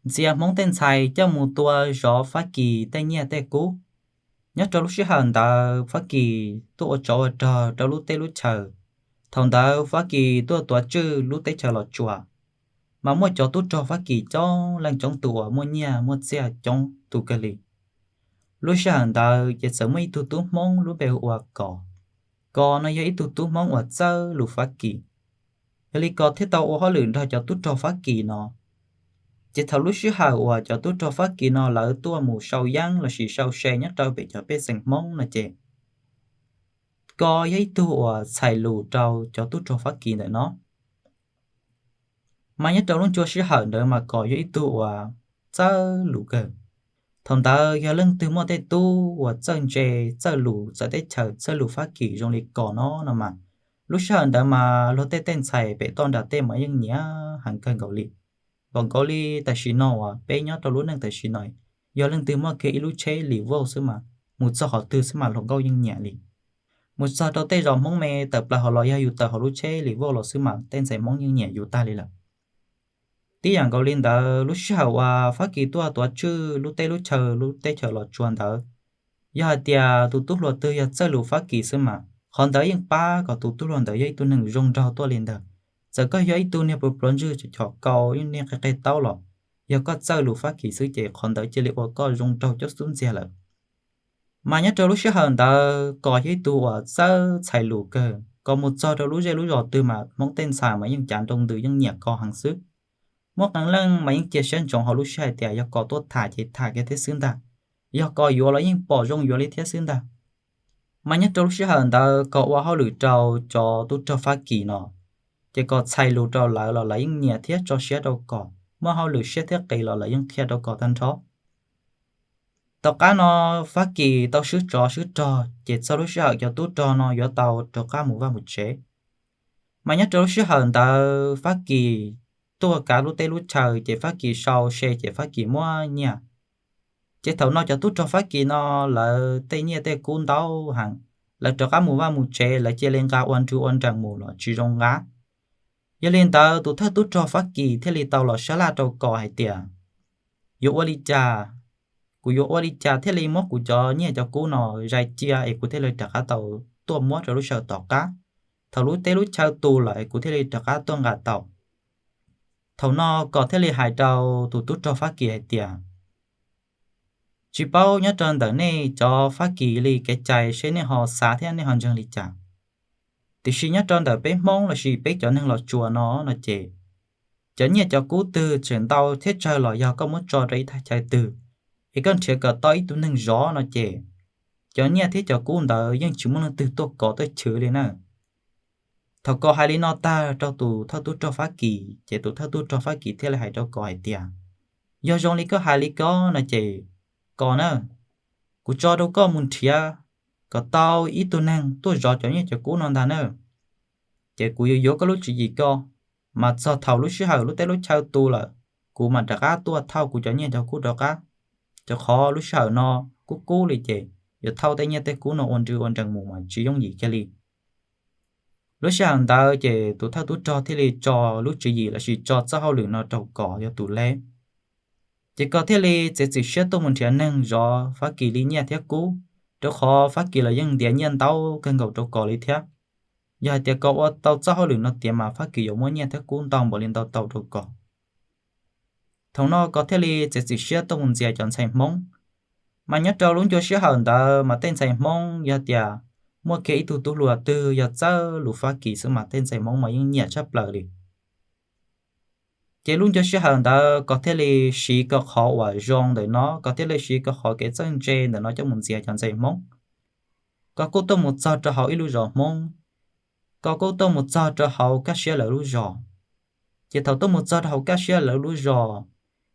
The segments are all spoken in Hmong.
ntxias Hmoob tej ntxhais coj mus tua zov Fab Kis tej nyiaj tej kub. Nyob rau lub sij hawm ntawd Fab Kis tuaj ua tsov ua rog rau lub teb lub chaws. Thaum ntawd Fab Kis tuaj tuav tswj lub teb chaws Los Tsuas, mas muaj cov tub rog Fab Kis coob leej coob tus uas muaj nyiaj muaj txiaj coob tus kawg li. Lub sij hawm ntawd ces txawm muaj ib tug tub Hmoob lub npe hu ua Kos. Kos no yog ib tug tub Hmoob uas txawj lus Fab Kis, yog li Kos thiaj tau ua hauj lwm nrog cov tub rog Fab Kis no. Ces thaum lub sij hawm uas cov tub rog Fab Kis no lawv tuaj mus sau yeeb lossis sau se nyob rau pem cov pej xeem Hmoob no ces Kos yog ib tug uas txhais lus rau cov tub rog Fab Kis ntawm no. Mas nyob rau lub ncua sij hawm ntawd mas Kos yog ib tug uas txawj lus kawg. Thaum ntawd yog leej twg muaj tej tub uas txawj ntse, txawj lus txawv teb chaws, txawj lus Fab Kis zoo li Kos no no mas, lub sij hawm ntawd mas luag tej tej ntxhais pem toj nram tej mas yeej nyiam heev kawg nkaus li. Npaum nkaus li tam sim no uas peb nyob rau lub neej tam sim no, yog leej twg muaj kiag ib lub tsheb Revo xwb mas, mus txog qhov twg xwb mas hluas nkauj yeej nyiam li. Mus txog rau tej zos Hmoob me tawm plaws hauv los yog yus tawm hauv lub tsheb Revo los xwb mas tej ntxhais Hmoob yeej nyiam yus tag li lawm. Tib yam nkaus li ntawd, lub sij hawm uas Fab Kis tuaj tuav tswj lub teb lub chaw, lub teb chaws Los Tsuas ntawd, yog hais tias tus tub hluas twg yog txawj lus Fab Kis xwb mas qhov ntawd yeej pab kom tus tub hluas ntawd yog ib tug neeg zoo nraug tuaj li ntawd. Txawm koj yog ib tug niag pluav pluav ntswg cov cov kaus, ib niag qe qe taub los, yog koj txawj lus Fab Kis xwb ces qhov ntawd cia li ua koj zoo nraug cuab xub ntxiag lawm. Mas nyob rau lub sij hawm ntawd Kos yog ib tug uas txawj txhais lus kawg, Kos mus txog rau lub zej lub zos twg mas Hmoob tej ntxhais mas yeej cav nroo ntws yeej nyiam Kos heev xwb. Muaj qee leej mas yeej cia siab ntsoov hauv lub siab hais tias yog Kos tuaj tham ces tham kiag thiab xwb ntag, yog Kos yuav los yeej pom zoo yuav li thiab xwb ntag. Mas nyob rau lub sij hawm ntawd Kos ua hauj lwm rau cov tub rog Fab Kis no, ces Kos txhais lus rau lawv los lawv yeej nyiam thiab tso siab rau Kos, muaj hauj lwm siab thiab qis los lawv yeej qhia rau Kos tag nrho. Tom qab no Fab Kis tau swb tsov swb rog ces txog lub sij hawm cov tub rog no yuav tau rov qab mus vaj mus tsev. Mas nyob rau lub sij hawm ntawd Fab Kis tuaj kav lub teb lub chaw ces Fab Kis sau se ces Fab Kis muab nyiaj. Ces thaum no cov tub rog Fab Kis no lawv tej nyiaj tej kub ntau heev, lawv rov qab mus vaj mus tsev lawv cia li nqa ua nrws ua nrees mus los tsis zoo nqa. Yog li ntawd tus thawj tub rog Fab Kis thiaj li tau los sab laj rau Kos hais tias, yuav ua li cas, kuv yuav ua li cas thiaj li muab kuv cov nyiaj cov kub no zais cia es kuv thiaj li rov qab tau tuaj muab rau lub sij hawm tom qab, thaum lub teb lub chaw tu lawm es kuv thiaj li rov qab tuaj nqa tau. Thaum no Kos thiaj li hais rau tus tub rog Fab Kis hais tias, tsis paub nyob rau ntawm nej cov Fab Kis li kev cai seb nej ho xav thiab nej ho ntseeg li cas, tiam sis nyob rau ntawm peb Hmoob lossis peb cov neeg Los Tsuas no no ces cov nyiaj cov kub twg tseem ntau thiab tsawg los yog koj muab tso rau ib thaj chaw twg es koj nrhiav kom tau ib tug neeg zov no ces cov nyiaj thiab cov kub ntawd yeej tsis muaj leej twg tuaj kov tuaj chwv li na. Thaum Kos hais li no tag rau tus thawj tub rog Fab Kis ces tus thawj tub rog Fab Kis thiaj li hais rau Kos hais tias, yog zoo li koj hais li ko no ces Kos na, kuv tso rau koj mus nrhiav kom tau ib tug neeg tuaj zov cov nyiaj cov kub no ntag na. Ces kuv yuav yuav koj lub tswv yim ko, mas txog thaum lub sij hawm lub teb lub chaw tu lawm, kuv mam rov qab tuaj thauj kuv cov nyiaj cov kub rov qab. Rau qhov lub sij hawm no kub kub li ces yuav thauj tej nyiaj tej kub no ua nrws ua nrees mus mas tsis yooj yim kiag li. Lub sij hawm ntawd ces tus thawj tub rog thiaj li tso lub tswv yim lossis tso txoj hauj lwm no rau Kos yog tus leb. Ces Kos thiaj li txiav txim siab tuaj mus nrhiav neeg zov Fab Kis li nyiaj thiab kub, rau qhov Fab Kis los yeej ntiav nyiaj ntau kawg nkaus rau Kos li thiab. Yog hais tias Kos ua tau txoj hauj lwm no tiav mas Fab Kis yuav muab nyiaj thiab kub ntau npaum li ntau tau rau Kos. Thaum no Kos thiaj li txiav txim siab tuaj mus ntxias cov ntxhais Hmoob. Mas nyob rau lub ncua sij hawm ntawd mas tej ntxhais Hmoob yog tias muaj kiag ib tug tub hluas twg yog txawj lus Fab Kis xwb mas tej ntxhais Hmoob mas yeej nyiam tshaj plaws li. Ces lub ncua sij hawm ntawd Kos thiaj li siv kiag qhov uas zoo ntawm no, Kos thiaj li siv kiag qhov kev txawj ntse ntawm no coj mus ntxias cov ntxhais Hmoob. Kos kuj tuaj mus txog rau hauv ib lub zos Hmoob, Kos kuj tuaj mus txog rau hauv Kaj Siab lawv lub zos. Ces thaum tuaj mus txog rau hauv Kaj Siab lawv lub zos,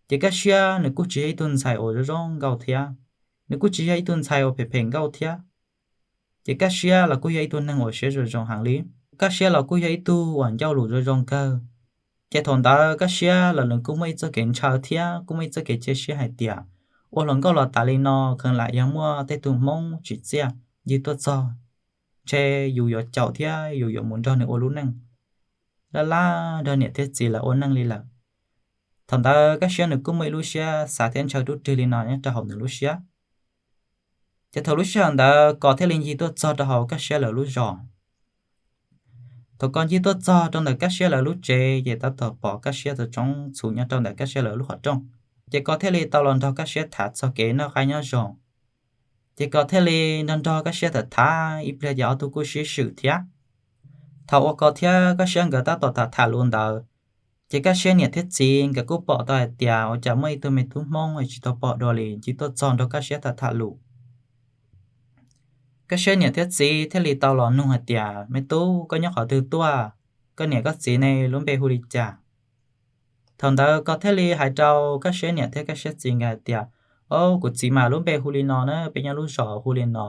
ces Kaj Siab nws kuj tsis yog ib tug ntxhais uas zoo zoo nkauj thiab, nws kuj tsis yog ib tug ntxhais uas phem phem nkauj thiab. Ces Kaj Siab los kuj yog ib tug neeg uas siab zoo zoo heev li. Kaj Siab los kuj yog ib tug uas ncauj lus zoo zoo kawg. Ces thaum ntawd Kaj Siab los nws kuj muaj ib txoj kev ntshaw thiab kuj muaj ib txoj kev cia siab hais tias, ua hluas nkauj los tas li no kheev lam yog muaj tej tug Hmoob tsim txiaj ncig tuaj txog, ntshe yus yuav caum thiab yus yuav mus nrog nws ua lub neej, laj laj nrog niam thiab txiv lawv ua neej li lawm. Thaum ntawd Kab Siab nws kuj muaj ib lub siab xav thiab ntshaw rub rwg li no nyob rau hauv nws lub siab. Ces thaum lub sij hawm ntawd Kos thiaj li ncig tuaj txog rau hauv Kab Siab lawv lub zos. Thaum Kos ncig tuaj txog rau ntawm Kab Siab lawv lub tsev ces tab tom pom Kab Siab txawm tsoov txhuv nyob rau ntawm Kab Siab lawv lub qhov rooj. Ces Kos thiaj li tau los nrog Kab Siab tham txog kev noj qab nyob zoo. Ces Kos thiaj li nrog nrog Kab Siab tham tham ib pliag ces ob tug kuj sib swm thiab. Thaum uas Kos thiab Kab Siab nkawd tab tom tham tham lus ntawd, ces Kab Siab niam thiab txiv nkawd kuj pom tau hais tias ua cas muaj ib tug me tub Hmoob es tsis tau pom dua li ncig tuaj txog nrog Kab Siab tham tham lus. Kab Siab niam thiab txiv thiaj li tau los nug hais tias, Me tub, koj nyob qhov twg tuaj? Koj niam koj txiv nej lub npe hu li cas? Thaum ntawd Kos thiaj li hais rau Kab Siab niam thiab Kab Siab txiv nkawd hais tias, Au, kuv txiv mas lub npe hu li no na, peb nyob lub zos hu li no.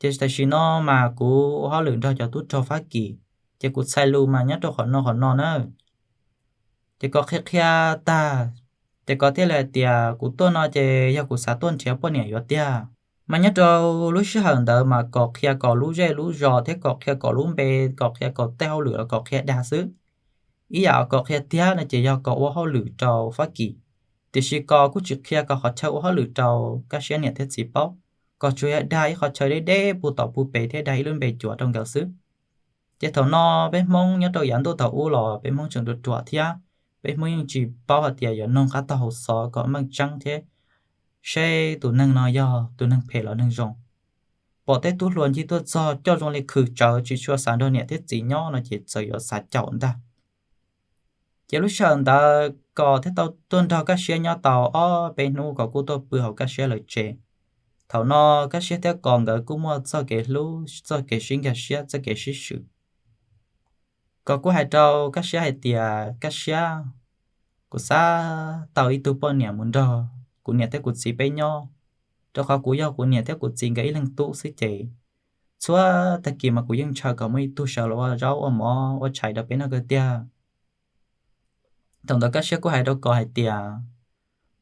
Ces tam sim no mas kuv ua hauj lwm nrog cov tub rog Fab Kis, ces kuv txhais lus mas nyob rau qhov no qhov no na. Ces Kos qhia qhia tag, ces Kos thiaj li hais tias, Kuv tuaj no ces yog kuv xav tuaj nrhiav poj niam yuav tiag. Mas nyob rau lub sij hawm ntawd mas Kos qhia Kos lub zej lub zos thiab Kos qhia Kos lub npe, Kos qhia Kos tej hauj lwm los Kos qhia dag xwb. Ib yam Kos qhia tiag no ces yog Kos ua hauj lwm rau Fab Kis, tiam sis Kos kuj tsis qhia Kos qhov chaw ua hauj lwm rau Kab Siab niam thiab txiv paub. Kos tsuas yog dag ib qhov chaw deb deb puag tom puag pem thiab dag ib lub npe cuav rau nkawd xwb. Ces thaum no peb Hmoob nyob rau yav ntuj thaum ub los peb Hmoob tseem ruam ruam thiab, peb Hmoob yeej tsis paub hais tias yuav noog qab tog hauv xov kom meej tseeb thiab seb tus neeg no yog tus neeg phem los neeg zoo. Pom tej tub hluas ncig tuaj txog coj zoo li khwv tsawv tsis tshua xav nrog niam thiab txiv nyob no ces txawm yuav xav caum ntag. Ces lub sij hawm ntawd Kos thiaj tau tuaj nrog Kab Siab nyob tau ob peb hnub, Kos kuj tuaj pw hauv Kab Siab lawv tsev. Thaum no Kab Siab thiab Kos nkawd kuj muaj txoj kev hlub, txoj kev sib nkag siab, txoj kev sib swm. Kos kuj hais rau Kab Siab hais tias, Kab Siab, kuv xav tau ib tug poj niam mus nrog kuv niam thiab kuv txiv peb nyob, rau qhov kuv yog kuv niam thiab kuv txiv nkawd ib leeg tub xwb ces txhua tag kis mas kuv yeej ntshaw kom muaj ib tug sawv los ua zaub ua mov ua tshais rau peb noj kawg tiag. Thaum ntawd Kab Siab kuj hais rau Kos hais tias,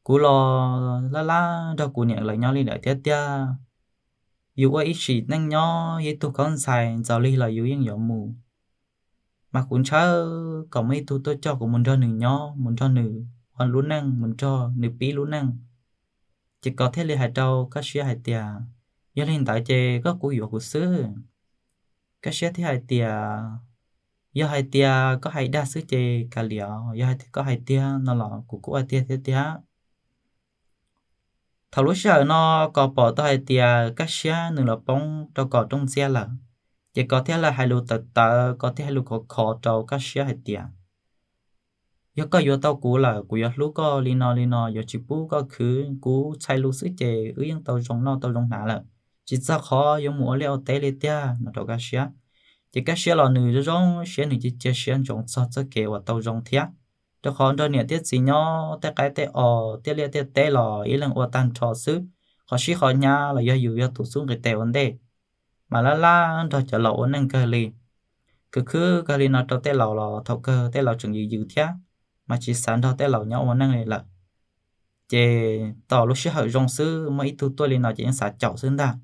kuv los laj laj nrog kuv niam lawv nyob li lawm thiab tiag. Yus ua ib sim neej nyob ib tug khaub ntxhais ntxaus li los yus yeej yuav mus, mas kuv ntshaw kom muaj ib tug tuaj coj kuv mus nrog nws nyob, mus nrog nws ua lub neej, mus nrog nws pib lub neej. Ces Kos thiaj li hais rau Kab Siab hais tias, yog li ntawd ces koj kuj yuav kuv xwb. Kab Siab thiaj hais tias, yog hais tias koj hais dag xwb ces kav liam, yog hais tias koj hais tiag no los kuv kuj ua tiag thiab tiag. Thaum lub sij hawm no Kos pom tau hais tias Kab Siab nws los poob rau Kos rooj ntxiab lawm, ces Kos thiaj li hais lus tawv tawv, Kos thiaj hais lus khov kho rau Kab Siab hais tias, yog koj yuav tau kuv lawm, kuv yuav hlub koj li no li no, yuav tsis pub koj khwv, kuv txhais lus xwb ces wb yeej tau zoo noj tau zoo hnav lawm, tsis txog qhov yuav mus ua liaj ua teb li tiag no rau Kab Siab. Ces Kab Siab los nws zoo zoo siab, nws cia cia siab ntsoov txog txoj kev uas tau zoo thiab, rau qhov nrog niam thiab txiv nyob tej qaib tej os, tej liaj tej teb los ib leeg ua tag nrho xwb, qhov sib qhov hnyav los yog yus yog tus xub nqis tes ua ntej, mas laj laj nrog cov laus ua neej kawg li, khwv khwv kawg li no rau tej laus los thaum kawg tej laus tseem yws yws thiab, mas tsis xav nrog tej laus nyob ua neej li lawm. Ces tos lub sij hawm zoo xwb, muaj ib tug tuaj li no ces yeej xav caum xwb ntag.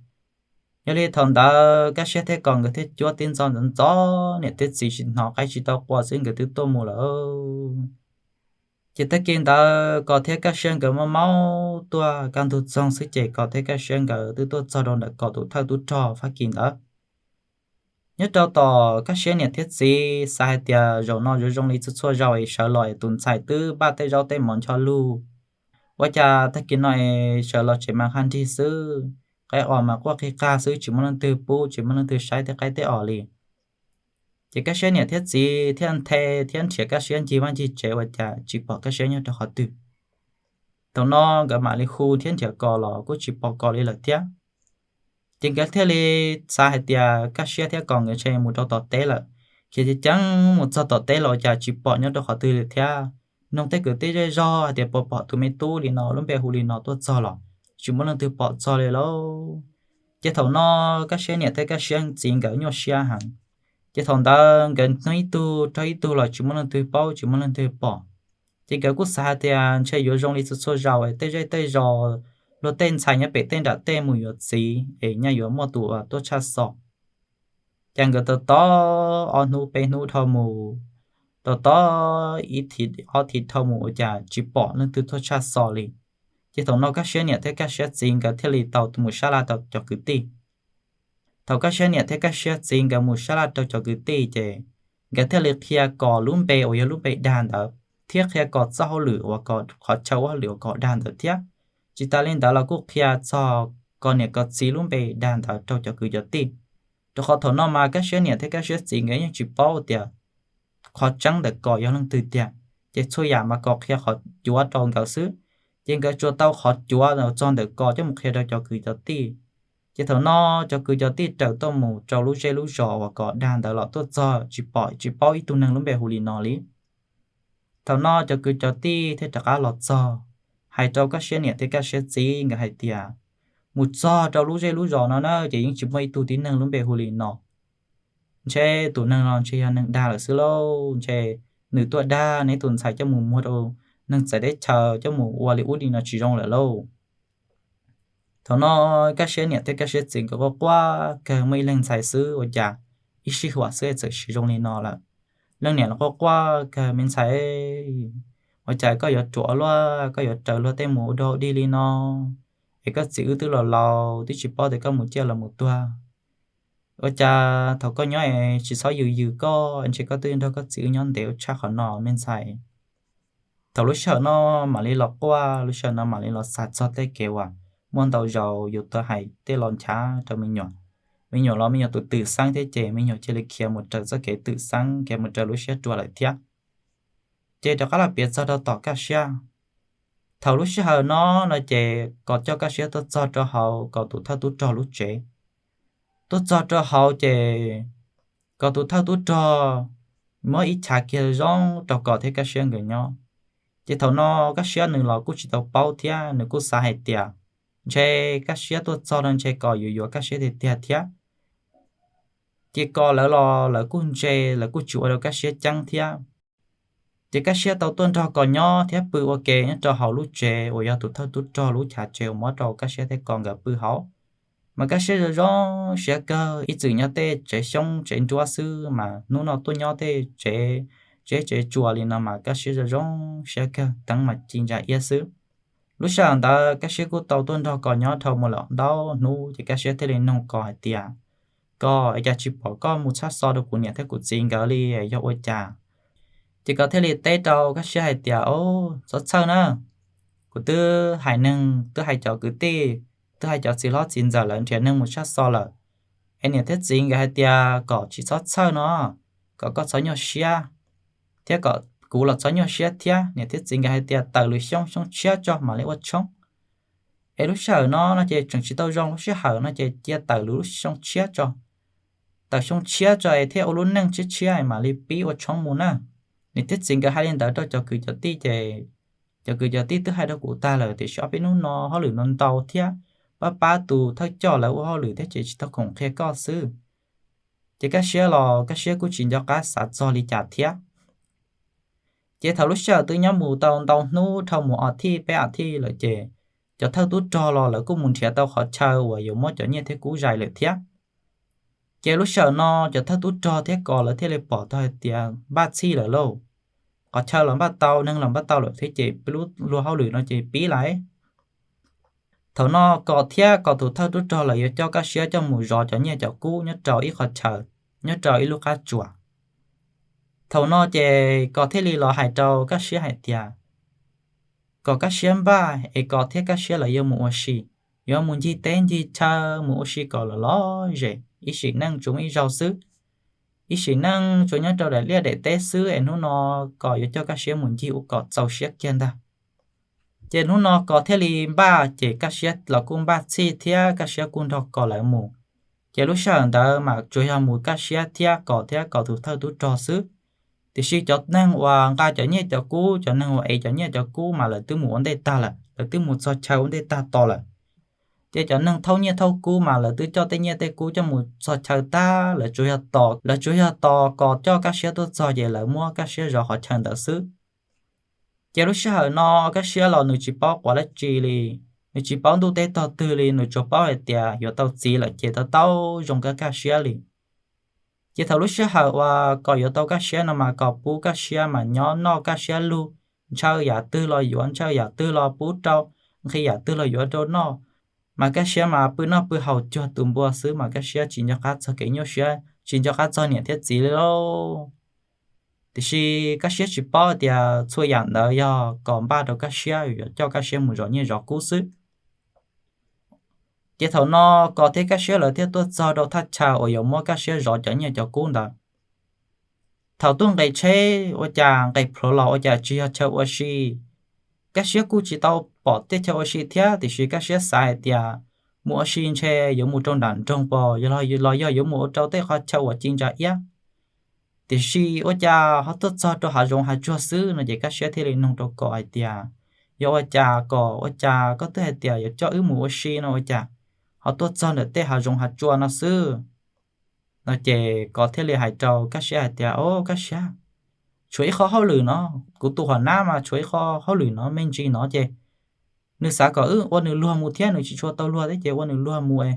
Yog li thaum ntawd Kab Siab thiab Kos nkawd thiaj cuab tib ntxov ntxov ntxov niam thiab txiv tsis hnov qaib tsis tau qua xwb nkawd twb tuaj mus lawm. Ces tag kis ntawd Kos thiab Kab Siab nkawd maub maub tuaj kaj ntug txoog xwb ces Kos thiab Kab Siab nkawd twb tuaj txog rau ntawm Kos tus thawj tub rog Fab Kis ntawd. Nyob rau tom Kab Siab niam thiab txiv xav hais tias zaum no yuav zoo li txhua txhua zaus es sawv los es tus ntxhais twb npaj tej zaub tej mov ncho lug, ua cas tag kis no es sawv los tsev mas qhaj nrig xwb, qaib os mas quaj qig qag xwb, tsis muaj leej twg pub tsis muaj leej twg saib tej qaib tej os li. Ces Kab Siab niam thiab txiv thiaj nthe thiab nrhiav Kab Siab ncig vaj ncig tsev ua cas tsis pom Kab Siab nyob rau qhov twg. Thaum no nkawd mam li hu thiab nrhiav Kos los kuj tsis pom Kos li lawm thiab. Ces nkawd thiaj li xav hais tias Kab Siab thiab Kos nkawd ntshe mus rau tom teb lawm. Khiav ceev ceev mus txog tom teb los ua cas tsis pom nyob rau qhov twg li thiab. Noog tej kwv tij zej zog hais tias puas pom tus me tub li no lub npe hu li no tuaj txog los tsis muaj leej twg pom txog li lauj. Ces thaum no Kab Siab niam thiab Kab Siab txiv nkawd nyuaj siab heev. Ces thaum ntawd nkawd nug ib tug rau ib tug los tsis muaj leej twg paub tsis muaj leej twg pom. Ces nkawd kuj xav hais tias ntshe yuav zoo li txhua txhua zaus es tej zej tej zos luag tej ntxhais nyob pem tej nram tej mus yuav txiv es nyaj yuav muaj tus uas tuaj tshaj xom. Ces nkawd tos tos ob hnub peb hnub dhau mus, tos tos ib thiv ob thiv dhau mus ua cas tsis pom leej twg tuaj tshaj xov li. Ces thaum no Kaj Siab niam thiab Kaj Siab txiv nkawd thiaj li tau mus sab laj rau cov kwv tij. Thaum Kaj Siab niam thiab Kaj Siab txiv nkawd mus sab laj rau cov kwv tij ces nkawd thiaj li qhia Kos lub npe uas yog lub npe dag ntawd thiab qhia Kos txoj hauj lwm uas Kos qhov chaw ua hauj lwm uas Kos dag ntawd thiab. Tsis tas li ntawd los kuj qhia txog Kos niam Kos txiv lub npe dag ntawd rau cov kwv cov tij, rau qhov thaum no mas Kaj Siab niam thiab Kaj Siab txiv nkawd yeej tsis paub tias qhov tseeb ntawm Kos yog leej twg tiag. Ces txhua yam mas Kos qhia qhov cuav rau nkawd xwb, ces nkawd tsuas tau qhov cuav txog ntawm Kos coj mus qhia rau cov kwv cov tij. Ces thaum no cov kwv cov tij raws tuaj mus rau lub zej lub zos uas Kos dag ntawd los tuaj txog tsis pom tsis paub ib tug neeg lub npe hu li no li. Thaum no cov kwv cov tij thiaj rov qab los txog, hais rau Kaj Siab niam thiab Kaj Siab txiv nkawd hais tias, mus txog rau lub zej lub zos no na ces yeej tsis muaj ib tug tib neeg lub npe hu li no. Ntshe tus neeg no ntshe yog neeg dag lawm xwb lauj, ntshe nws tuaj dag neb tus ntxhais coj mus muag rau neeg txawv teb chaws coj mus ua li ub li no tsis zoo lawm lauj. Thaum no Kaj Siab niam thiab Kaj Siab txiv nkawd quaj quaj kawg, muaj ib leeg ntxhais xwb ua cas ib sij huam xwb txawm siv zoo li no lawm. Leej niam los quaj quaj kawg, me ntxhais, ua cas koj yuav ruam luaj, koj yuav raws luag tej mus ua dog dig li no, es koj txiv wb twb los laus twb tsis paub tias koj mus ciaj los mus tuag. Ua cas thaum koj nyob es tsis txhob yws yws koj, ntshe koj twb nrog koj txiv wb nyob ntev ua tshaj qhov no me ntxhais. Thaum lub sij hawm no mam li los quaj, lub sij hawm no mam li los xav txog tej kev uas muaj ntau zaus yus tau hais tej los nchav rau me nyuam. Me nyuam los me nyuam tus twm xeeb thiab ces me nyuam cia li khiav mus raws txoj kev twm xeeb, khiav mus raws lub siab ruam lawm thiab. Ces rov qab los piav txog rau tom Kaj Siab. Thaum lub sij hawm no no ces Kos coj Kaj Siab tuaj txog rau hauv Kos tus thawj tub rog lub tsev. Tuaj txog rau hauv ces Kos tus thawj tub rog muab ib chav kiag zoo rau Kos thiab Kaj Siab nkawd nyob. Ces thaum no Kaj Siab nws los kuj tsis tau paub thiab, nws kuj xav hais tias ntshe Kaj Siab tuaj txog no ntshe Kos yuav yuav Kaj Siab tiag tiag thiab. Ces Kos lawv los lawv kuj ntse, lawv kuj tsis ua rau Kaj Siab ceeb thiab. Ces Kaj Siab tau tuaj nrog Kos nyob thiab pw ua ke nyob rau hauv lub tsev uas yog tus thawj tub rog lub chav tsev uas muab rau Kaj Siab thiab Kos nkawd pw hauv. Mas Kaj Siab zoo zoo siab kawg, ib txwm nyob tej tsev xyoob tsev nruab xwb mas hnub no tuaj nyob tej tsev, tsev tsev tsuas li no mas Kaj Siab zoo zoo siab kawg, teeb mas ci ntsa iab xwb. Lub sij hawm ntawd Kaj Siab kuj tau tuaj nrog Kos nyob dhau mus lawm ntau hnub, ces Kaj Siab thiaj li nug Kos hais tias, Kos, es cas tsis pom koj mus tshaj xov rau kuv niam thiab kuv txiv nkawd li, yog ua cas? Ces Kos thiaj li teb rau Kaj Siab hais tias, Au, txhob txhawj na, kuv twb hais neeg, twb hais cov kwv tij, twb hais cov txiv hlob txiv ntxawm lawv nrhiav neeg mus tshaj xov lawm. Es niam thiab txiv nkawd hais tias kom tsis txhob txhawj no, kom koj txhob nyuaj siab, thiab kom kuv los txhob nyuaj siab thiab. Niam thiab txiv nkawd hais tias tawm lwm xyoo, xyoo tshiab tso mam li ua tshoob. Es lub sij hawm no no ces tseem tsis tau zoo lub sij hawm no ces cia tawm lwm lub xyoo tshiab tso. Tawm xyoo tshiab tso es thiaj ua lub neej tshiab tshiab mam li pib ua tshoob mus na. Niam thiab txiv nkawd hais li ntawd rau cov kwv cov tij ces cov kwv cov tij twb hais rau kuv tag lawm, tiam sis ob peb hnub no hauj lwm no ntau thiab, pab pab tus thawj coj lawv ua hauj lwm thiab ces tsis tau khoom qhia koj xwb. Ces Kaj Siab los Kaj Siab kuj tsis nco qab xav txog li cas thiab. Ces thaum lub sij hawm twb nyob mus tau ntau hnub, dhau mus ob thiv peb ob thiv lawm ces cov thawj tub rog los lawv kuj mus nrhiav tau qhov chaw uas yuav muab cov nyiaj thiab kub zais lawm thiab. Ces lub sij hawm no cov thawj tub rog thiab Kos lawv thiaj li pom tau hais tias npaj txhij lawm lauj. Qhov chaw los npaj tau, neeg los npaj tau lawm thiab ces peb lub luag hauj lwm no ces pib lawm. Thaum no Kos thiab Kos tus thawj tub rog lawv yuav coj Kaj Siab coj mus zov cov nyiaj cov kub nyob rau ib qhov chaw, nyob rau ib lub qab tsuas. Thaum no ces Kos thiaj li los hais rau Kaj Siab hais tias kom Kaj Siab npaj es Kos thiab Kaj Siab lawv yuav mus ua si, yuav mus ncig teb ncig chaw mus ua si kom los los zem, ib sim neej tsuas muaj ib zaug xwb. Ib sim neej tsuas nyob rau daim liaj daim teb xwb es hnub no Kos yuav coj Kaj Siab mus ncig ua kom txaus siab kiag ntag. Ces hnub no Kos thiaj li npaj, ces Kaj Siab los kuj npaj txhij thiab Kaj Siab kuj nrog Kos lawv mus. Ces lub sij hawm ntawd mas tsuas yog mus Kaj Siab thiab Kos thiab Kos tus thawj tub rog xwb. Tiam sis cov neeg uas nqa cov nyiaj cov kub, cov neeg uas ev cov nyiaj cov kub mas lawv twb mus ua ntej tag lawm, lawv twb mus txog chaw ua ntej tag to lawm. Ces cov neeg thauj nyiaj thauj kub mas lawv twb coj tej nyiaj tej kub coj mus txog chaw tag, lawv tsuas yog tos, lawv tsuas yog tos Kos coj Kaj Siab tuaj txog ces lawv muab Kaj Siab zov qhov chaw ntawd xwb. Ces lub sij hawm no Kaj Siab los nws tsis paub quav dab tsi li, nws tsis paub ntuj teb tog twg li, nws tsuas paub hais tias yuav tau txiv lawm ces tau tau zoo Kaj Siab li. Ces thaum lub sij hawm uas Kos yuav tau Kaj Siab no mas Kos pub Kaj Siab mas nyob noj Kaj Siab lug, ntshaw yam twg los yuav, ntshaw yam twg los pub rau, nqhis yam twg los yuav rau noj. Mas Kaj Siab mas pw noj pw haus cuag tus npua xwb mas Kaj Siab tsis nco qab txog kev nyuaj siab, tsis nco qab txog niam thiab txiv li lauj. Tiam sis Kaj Siab tsis paub tias txhua yam ntawd yog Kos npaj rau Kaj Siab yuav coj Kaj Siab mus zov nyiaj zov kub xwb. Ces thaum no Kos thiab Kaj Siab lawv thiaj tuaj txog rau thaj chaw uas yuav muab Kaj Siab zov cov nyiaj cov kub ntawd. Thaum tuaj nqes tsheb ua cas nqes plhuav los ua cas tsis yog chaw ua si. Kaj Siab kuj tsis tau pom tej chaw ua si thiab, tiam sis Kaj Siab xav hais tias mus ua si ntshe yuav mus rau nram nroog pos, yog los yog yuav mus ua rau tej qhov chaw uas ci ntsa iab. Tiam sis ua cas ho tuaj txog rau hav zoov hav tsuag xwb no ces Kaj Siab thiaj li nug rau Kos hais tias, yog ua cas Kos, ua cas koj twb hais tias yuav coj wb mus ua si no ua cas ho tuaj txog ntawm tej hav zoov hav tsua no xwb? No ces Kos thiaj li hais rau Kaj Siab hais tias, o Kaj Siab, tshuav ib qho hauj lwm no, kuv tus huam nab mas tshuav ib qho hauj lwm no me ntsis no ces nws xav kom wb ua nws luag mus thiab nws tsis tshua tau luag thiab ces ua nws luag mus es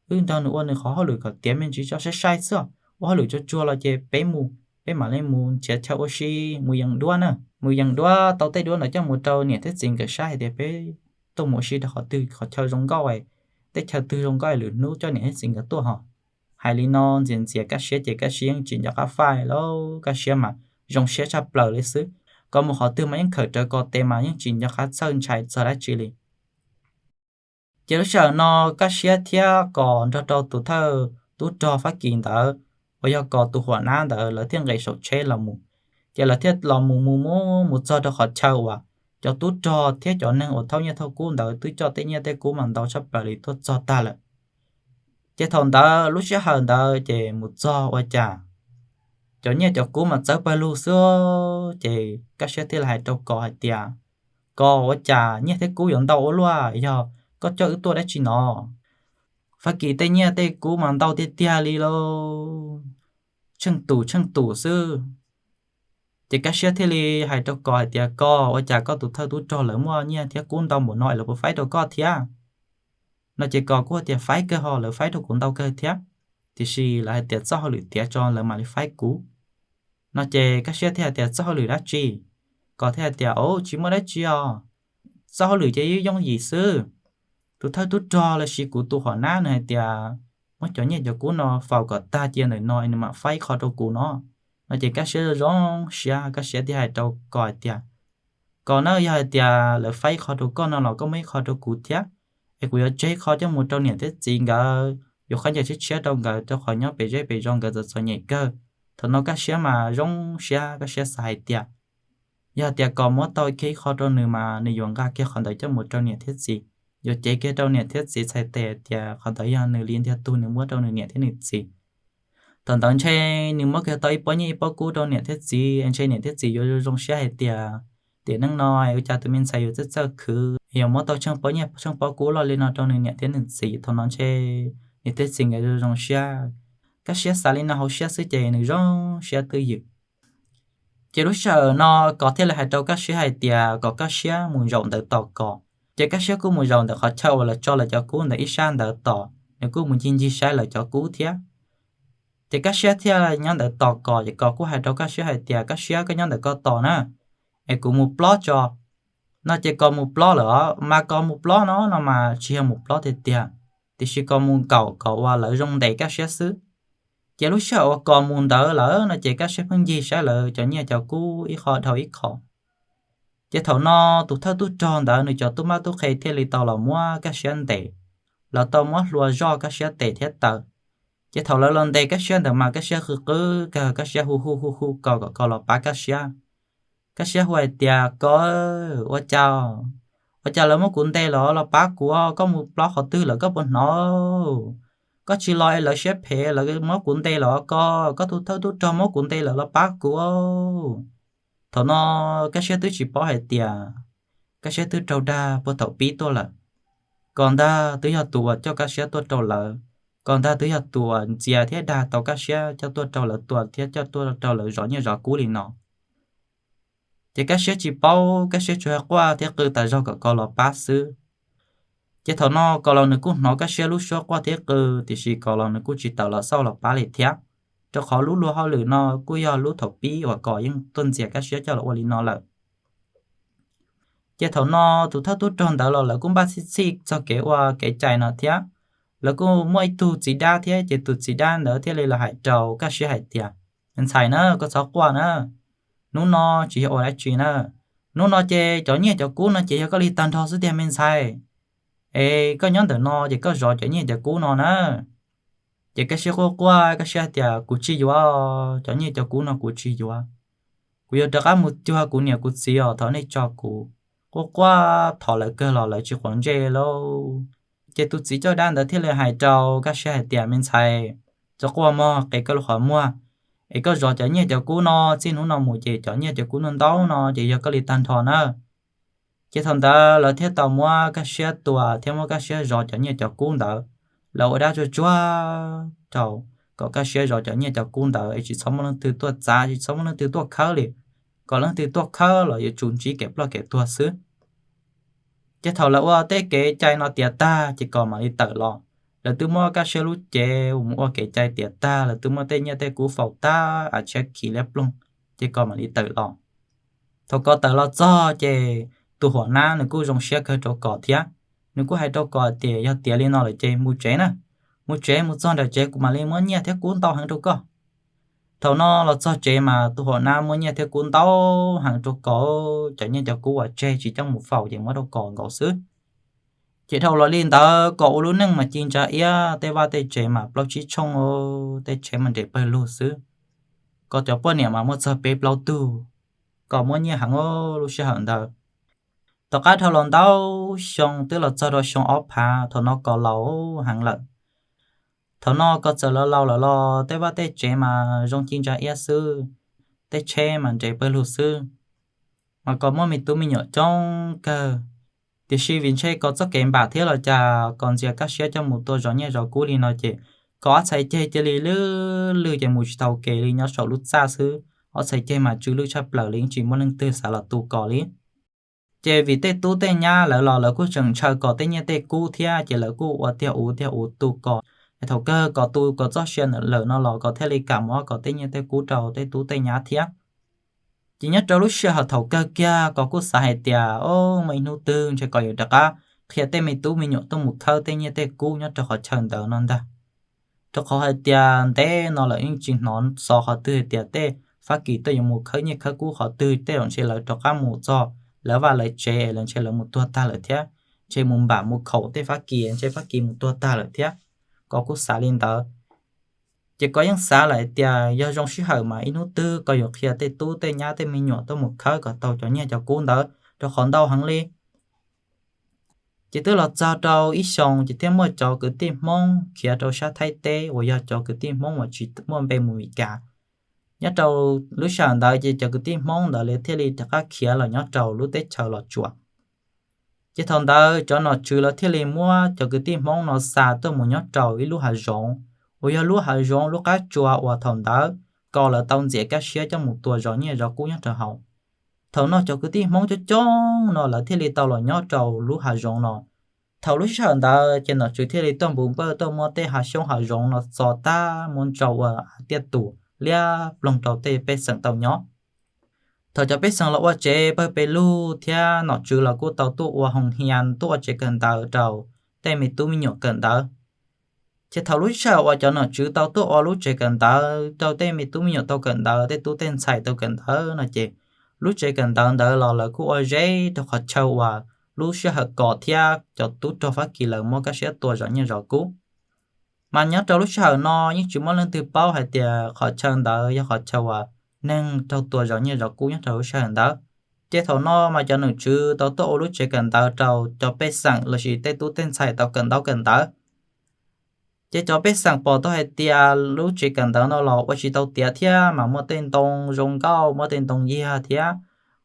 wb nrog nws ua nws qhov hauj lwm kom tiav me ntsis tso saib saib xwb. Ua hauj lwm tsuag tsuag los ces peb mus, peb mam li mus nrhiav chaw ua si, mus yees duab na, mus yees duab tau tej duab ntawd coj mus rau niam thiab txiv nkawd saib hais tias peb tuaj mus ua si rau qhov twg, qhov chaw zoo nkauj, tej chaw twg zoo nkauj lwm hnub coj niam thiab txiv nkawd tuaj ho. Hais li no ntxias ntxias Kaj Siab ces Kaj Siab yeej tsis nco qab faij lauj, Kaj Siab mas zoo siab tshaj plaws li xwb. Kos mus qhov twg mas yeej khawm rawv Kos tes mas yeej tsis nco qab txhawj ntshai txog dab tsi li. Ces lub sij hawm no Kaj Siab thiab Kos nrog rau tus thawj tub rog Fab Kis ntawd uas yog Kos tus huam nab ntawd lawv thiaj nqes saum tsheb los mus. Ces lawv thiaj los mus mus mus mus txog rau qhov chaw uas cov tub rog thiab cov neeg uas thauj nyiaj thauj kub ntawd twb coj tej nyiaj tej kub mas ntau tshaj plaws li tuaj txog tag lawm. Ces thaum ntawd lub sij hawm ntawd ces mus txog ua cas cov nyiaj cov kub mas txawv pawg lug xwb. Ces Kaj Siab thiaj li hais rau Kos hais tias, Kos, ua cas nyiaj thiab kub yuav ntau ua luaj, yog koj coj wb tuaj dab tsi no? Fab Kis tej nyiaj tej kub mas ntau tiag tiag li lauj, tsheej tus tsheej tus xwb. Ces Kaj Siab thiaj li hais rau Kos hais tias, Kos, ua cas koj tus thawj tub rog lawv muaj nyiaj thiab kub ntau npaum no es lawv puas faib rau koj thiab? No ces Kos kuj tias, Faib kawg ho, lawv faib rau kuv ntau kawg thiab, tiam sis lawv hais tias txoj hauj lwm tiav tso lawv mam li faib kuv. No ces Kaj Siab thiaj hais tias, Txoj hauj lwm dab tsi? Kos thiaj hais tias, O, tsis muaj dab tsi os, txoj hauj lwm ces yooj yooj yim xwb. Tus thawj tub rog los sis kuv tus huam nab nws hais tias muab cov nyiaj cov kub no faus kom tag cia ntawm no es nws mam faib ib qho rau kuv no. No ces Kaj Siab zoo siab, Kaj Siab thiaj hais rau Kos hais tias, Kos na, yog hais tias lawv faib ib qho rau koj no los koj muab ib qho rau kuv thiab, es kuv yuav tseg ib qho coj mus rau niam thiab txiv nkawd yuav khaub ncaws tshiab tshiab rau nkawd, rau qhov nyob pem zej pem zos nkawd txom txom nyem kawg. Thaum no Kaj Siab mas zoo siab, Kaj Siab xav hais tias yog tias Kos muab tau kiag ib qho rau nws mas nws yuav nqa kiag qhov ntawd coj mus rau niam thiab txiv, yuav cev kiag rau niam thiab txiv txhais tes tias qhov ntawd yog nws li ntiag tug nws muab rau nws niam thiab nws txiv. Thaum ntawd ntshe nws muab kiag tau ib pob nyiaj ib pob kub rau niam thiab txiv, ntshe niam thiab txiv yuav zoo siab hais tias, tiam neej no ua cas tus me ntxhais yuav txawj txawj khwv, yuav muab tau tsheej pob nyiaj tsheej pob kub loj li no rau nws niam thiab nws txiv. Thaum no ntshe niam thiab txiv nkawd zoo zoo siab. Kaj Siab xav li no hauv siab xwb ces nws zoo siab twj ywm. Ces lub sij hawm no Kos thiaj li hais rau Kaj Siab hais tias kom Kaj Siab mus zaum ntawd tos Kos. Ces Kaj Siab kuj mus zaum ntawm qhov chaw uas lawv tso lawv cov kub ntawd ib sab ntawd tos, nws kuj mus ncig ncig saib lawv cov kub thiab. Ces Kaj Siab thiaj nyob ntawd tos Kos, ces Kos kuj hais rau Kaj Siab hais tias, Kaj Siab, koj nyob ntawm ko tos na, es kuv mus plob tso. No ces Kos mus plob lawm os, mas Kos mus plob no no mas tsis yog mus plob tiag tiag, tiam sis Kos mus nkaum kom uas lawv zoo ntes Kaj Siab xwb. Ces lub sij hawm uas Kos mus ntawd lawm no ces Kaj Siab pheej ncig saib lawv cov nyiaj cov kub ib qho dhau ib qho. Ces thaum no tus thawj tub rog ntawd nws cov tub mab tub qhe thiaj li tau los muab Kaj Siab ntes, lawv tau muab hlua zoj Kaj Siab tes thiab taw. Ces thaum lawv los ntes Kaj Siab ntawd mas Kaj Siab qw qw kawg, Kaj Siab hu hu hu hu Kos kom Kos los pab Kaj Siab. Kaj Siab hu hais tias, Kos, ua cas, ua cas lawv muab kuv ntes lawm, los pab kuv, koj mus plob qhov twg lawm koj puas hnov? Koj tsis los es lawv siab phem, lawv muab kuv ntes lawm Kos, koj tus thawj tub rog muab kuv ntes lawm, los pab kuv. Thaum no Kaj Siab twb tsis paub hais tias Kaj Siab twb raug dag puag thaum pib tuaj lawm. Kos ntag twb yog tus uas coj Kaj Siab tuaj rau lawv, Kos ntag twb yog tus uas ntxias thiab dag tau Kaj Siab coj tuaj rau lawv tua thiab coj tuaj rau lawv zov nyiaj zov kub li no. Ces Kaj Siab tsis paub, Kaj Siab tsuas quaj thiab qw tas zog kom Kos los pab xwb. Ces thaum no Kos los nws kuj hnov Kaj Siab lub suab quaj thiab qw, tiam sis Kos los nws kuj tsis tawm los xauj los pab li thiab. rau qhov lub luag hauj lwm no kuj yog lub thaum pib uas Kos yeej tuaj ntxias Kaj Siab coj los ua li no lawm. Ces thaum no tus thawj tub rog ntawd los lawv kuj npaj txhij txhij txog kev ua kev cai no thiab. Lawv kuj muaj ib tug txiv dab thiab, ces tus txiv dab ntawd thiaj li los hais rau Kaj Siab hais tias, Me ntxhais na, koj txhob quaj na, hnub no tsis yog ua dab tsi na. Hnub no ces cov nyiaj cov kub no ces yog koj li tag nrho xwb tiag me ntxhais. Es koj nyob ntawm no ces koj zov cov nyiaj cov kub no na. Ces Kaj Siab quaj quaj, Kaj Siab hais tias, Kuv tsis yuav, cov nyiaj cov kub no kuv tsis yuav. Kuv yuav rov qab mus cuag kuv niam kuv txiv os, thov nej tso kuv. Quaj quaj thov lawv kawg los lawv tsis quav ntsej lauj. Ces tus txiv coj dab ntawd thiaj li hais rau Kaj Siab hais tias, Me ntxhais, txhob quaj mog, qe koj lub qhov muag, es koj zov cov nyiaj cov kub no, txij hnub no mus ces cov nyiaj cov kub no ntau no ces yog koj li tag nrho na. Ces thaum ntawd lawv thiaj tau muab Kaj Siab tua thiab muab Kaj Siab zov cov nyiaj cov kub ntawd. Lawv ua dab tsuag tsuag rau kom Kaj Siab zov cov nyiaj cov kub ntawd es tsis txhob muaj leej twg tuaj txav, tsis txhob muaj leej twg tuaj khawb li, kom leej twg tuaj khawb los yuav tsum ntsib kev ploj kev tuag xwb. Ces thaum lawv ua tej kev cai no tiav tag ces Kos mam li tawm los. Lawv twb muab Kaj Siab lub cev mus ua kev cai tiav tag, lawv twb muab tej nyiaj tej kub faus tag, av tshiab khiv liab ploog, ces Kos mam li tawm los. Thaum Kos tawm los txog ces tus huam nab nws kuj zoo siab kawg rau Kos thiab. Nws kuj hais rau Kos tias, Yog tiav li no lawm ces mus tsev na, mus tsev, mus txog nram tsev kuv mam li muab nyiaj thiab kub ntau heev rau koj. Thaum no los txog tsev mas tus huam nab muab nyiaj thiab kub ntau heev rau Kos, cov nyiaj cov kub uas tseg tsis coj mus faus ces muab rau Kos nkaus xwb. Ces dhau los li ntawd Kos ua lub neej mas ci ntsa iab, tej vaj tej tsev mas plaub tsib tshooj, tej tsheb mas nres pawg lug xwb. Kos cov poj niam mas muaj txog peb plaub tug. Kos muaj nyiaj heev, lub sij hawm ntawd. Tom qab dhau los ntau xyoo twb los txog rau xyoo ob phav, thaum no Kos laus heev lawm. Thaum no Kos txawm laus laus lawm los tej vaj tej tsev mas zoo ci ntsa iab xwb, tej tsheb mas nres pawg lug xwb. Mas Kos muaj me tub me nyuam coob kawg. Tiam sis vim ntshe Kos txoj kev npam thiab los cas Kos ntxias Kaj Siab coj mus tua zov nyiaj zov kub li no ces Kos ob txhais ceg cia li lwj lwj ces mus tsis tau kev li, nyob saum lub txaj xwb. Ob txhais ceg mas tsw lwj tshaj plaws li, yeej tsis muaj leej twg xav los tu Kos li. Ces vim tej tub tej nyab lawv los lawv kuj tseem ntshaw Kos tej nyiaj tej kub thiab ces lawv kuj ua tiag uv tiag uv tu Kos. Thaum kawg Kos tu Kos txoj sia lawm no los Kos thiaj li kam muab Kos tej nyiaj tej kub rau tej tub tej nyab thiab. Ces nyob rau lub sij hawm thaum kawg kiag Kos kuj xav hais tias, O, muaj ib hnub twg ntshe Kos yuav rov qab qhia tej me tub me nyuam tuaj mus khawb tej nyiaj tej kub nyob rau qhov chaw ntawd no ntag. Rau qhov hais tias ntev no lawm yeej tsis hnov xov qhov twg hais tias tej Fab Kis tuaj yuav mus khawb nyiaj khawb kub qhov twg, tej zaum ntshe lawv rov qab mus txog lawv vaj lawv tsev es lawv ntshe lawv mus tuag tag lawm thiab, ntshe mus npam mus khaum tej Fab Kis, ntshe Fab Kis mus tuag tag lawm thiab. Kos kuj xav li ntawd. Ces Kos yeej xav lawm hais tias yog zoo sij hawm mas ib hnub twg Kos yuav qhia tej tub tej nyab tej me nyuam tuaj mus khawb kom tau cov nyiaj cov kub ntawd rau qhov ntau heev li. Ces twb los txog rau ib xyoos ces thiaj muaj cov kwv tij Hmoob khiav rau sab Thaib teb uas yog cov kwv tij Hmoob uas tsis muaj npe mus Mes Kas. Nyob rau lub sij hawm ntawd ces cov kwv tij Hmoob ntawd li thiaj li rov qab khiav los nyob rau lub teb chaws Los Tsuas. Ces thaum ntawd cov nom tswv lawv thiaj li muab cov kwv tij Hmoob no xa tuaj mus nyob rau ib lub hav zoov uas yog lub hav zoov lub qab tsua uas thaum ntawd Kos lawv tau ntxias Kaj Siab coj mus tua zov nyiaj zov kub nyob rau hauv. Thaum no cov kwv tij Hmoob coob coob no lawv thiaj li tau los nyob rau lub hav zoov no. Thaum lub sij hawm ntawd ces nom tswv thiaj li tuaj npuv npawj tuaj muab tej hav xyoob hav zoov no txo tag muab ntsaus ua tiaj tus liab ploog rau tej pej xeem tau nyob. Thaum cov pej xeem los ua tsev pawg pes lug thiab nom tswv los kuj tau tuaj ua hoo hia tuaj ua tsev kawm ntawv rau tej me tub me nyuam kawm ntawv. Ces thaum lub sij hawm uas cov nom tswv tau tuaj ua lub tsev kawm ntawv rau tej me tub me nyuam tau kawm ntawv, tej tub tej ntxhais tau kawm ntawv no ces lub tsev kawm ntawv ntawd los lawv kuj ua zeb rau qhov chaw uas lub sij hawm Kos thiab cov tub rog Fab Kis lawv muab Kaj Siab tua zov nyiaj zov kub. Mas nyob rau lub sij hawm no yeej tsis muaj leej twg paub hais tias qhov chaw ntawd yog qhov chaw uas neeg raug tua zov nyiaj zov kub nyob rau lub sij hawm ntawd. Ces thaum no mas cov nom tswv tau tuaj ua lub tsev kawm ntawv rau cov pej xeem lossis tej tub tej ntxhais tau kawm ntaub kawm ntawv. Ces cov pej xeem pom tau hais tias lub tsev kawm ntawv no los ua tsis tau tiav thiab mas muaj tej ntoo zoo nkauj, muaj tej ntoo yiag thiab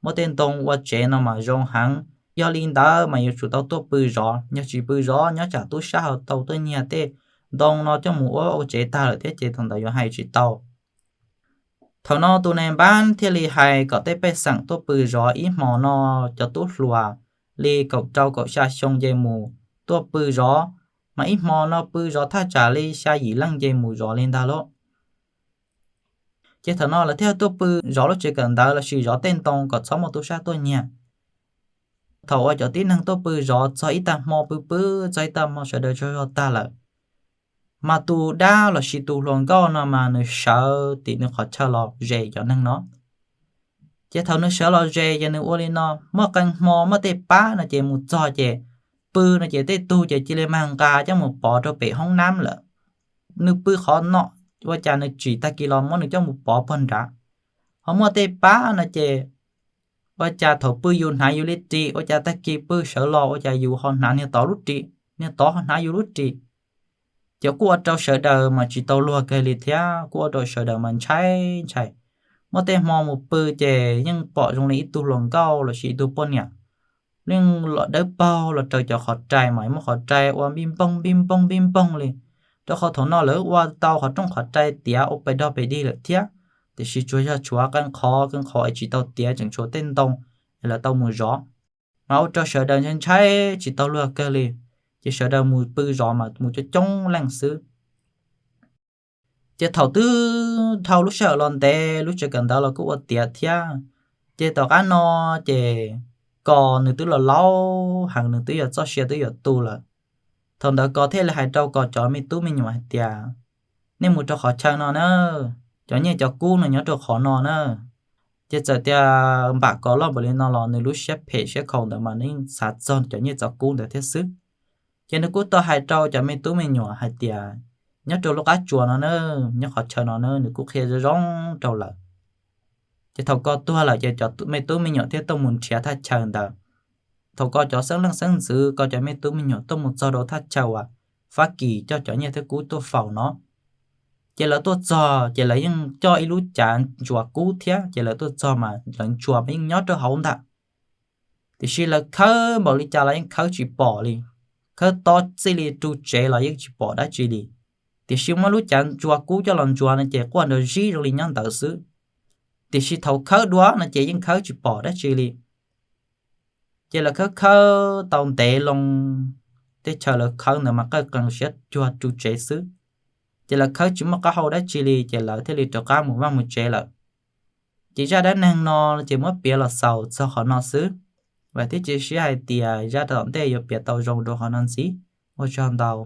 muaj tej ntoo ua tsev no mas zoo heev. Yog li ntawd mas yuav tsum tau tuaj pw zov, yog tsis pw zov nyob tsam tub sab ho tau tuaj nyiag tej ntoo no coj mus ua ua tsev tag lawm thiab ces thaum ntawd yuav hais tsis tau. Thaum no tus nai npab thiaj li hais kom tej pej xeem tuaj pw zov ib hmo no, cov tub hluas li kaum rau kaum xya xyoo nce mus tuaj pw zov, mas ib hmo no pw zov thaj tsam li xya yim leej nce mus zov li ntag lauj. Ces thaum no lawv thiaj tuaj pw zov lub tsev kawm ntawv lossis zov tej ntoo kom txhob muaj tub sab tuaj nyiag. Thaum uas cov tib neeg tuaj pw zov txog ib tag hmo, pw pw txog ib tag hmo sawv daws tsaug zog tag lawm, mas tus dab lossis tus hluas nkauj no mas nws sawv tim nws qhov chaw los zes cov neeg no. Ces thaum nws sawv los zes ces nws ua li no, muaj qee hmo muaj tej pab no ces mus txog ces pw no ces tej tug ces cia li mag nqa coj mus pov rau pem hoob nab lawm. Nws pw qhov no, ua cas nws tsim tag kis los muab nws coj mus pov puag nrad. Ho muaj tej pab no ces ua cas thaum pw yus hnav yus li ris, ua cas tag kis pw sawv los ua cas yus ho hnav niag tod lub ris, niag tod ho hnav yus lub ris. Ces kuj ua rau sawv daws mas tsis tau luag kiag li thiab, kuj ua rau sawv daws mas ntshai ntshai. Muaj tej hmo mus pw ces yeej pom zoo li ib tug hluas nkauj lossis ib tug poj niam yeej los dawb paug los raws cov qhov rai mas muab qhov rai ua npij npoog npij npoog npij npoog li, rau qhov thaum no lawv ua tau qhov rooj qhov rai tiav ua pes dog pes dig lawm thiab, tiam sis tsuas yog tshuav qee qhov qee qhov es tsis tau tiav, tseem tshuav tej ntoo es lawv tau mus zov. Mas ua rau sawv daws ntshai ntshai tsis tau luag kiag li, ces sawv daws mus pw zov mas mus coob coob leej xwb. Ces thaum twb dhau lub sij hawm los ntev, lub tsev kawm ntawv los kuj ua tiav thiab. Ces tom qab no ces Kos nws twb los laus heev, nws twb yuav txoj sia twb yuav tu lawm. Thaum ntawd Kos thiaj li hais rau Kos cov me tub me nyuam hais tias, nej mus rau qhov chaw no na, cov nyiaj cov kub no nyob rau qhov no na. Ces txawm tias npam Kos loj npaum li no los nws lub siab phem siab khaus ntawd mas nws yeej xav txog cov nyiaj cov kub ntawd thiab xwb. Ces nws kuj tau hais rau cov me tub me nyuam hais tias, nyob rau lub qab tsuas no na, nyob qhov chaw no na, nws kuj qhia zoo zoo rau lawm. Ces thaum Kos tuag lawm ces cov me tub me nyuam thiaj tuaj mus nrhiav thaj chaw ntawd. Thaum Kos cov xeeb leej xeeb ntxwv, Kos cov me tub me nyuam tuaj mus txog rau thaj chaw uas Fab Kis coj cov nyiaj thiab kub tuaj faus no, ces lawv tuaj txog ces lawv yeej coj ib lub cav ntsuas kub thiab, ces lawv tuaj txog mas lawv ntsuas mas yeej nyob rau hauv ntag. Tiam sis lawv khawb npaum li cas los yeej khawb tsis pom li, khawb tob txij li ru tsev los yeej tsis pom dab tsi li. Tiam sis muab lub cav ntsuas kub coj los ntsuas no ces quaj nrov zib zoo li nyob ntawd xwb. Tiam sis thaum khawb dua no ces yeej khawb tsis pom dab tsi li. Ces lawv khawb khawb tau ntev loo, tej chaw lawv khawb ntawd mas qawj qees siab cuag ru tsev xwb. Ces lawv khawb tsis muaj qab hau dab tsi li ces lawv thiaj li rov qab mus vaj mus tsev lawm. Ces zaj dab neeg no ces muab piav los xaus txog qhov no xwb. Vam thiab cia siab hais tias zaj tom ntej yuav piav tau zoo rau qhov no ntxiv. Ua tsaug ntau.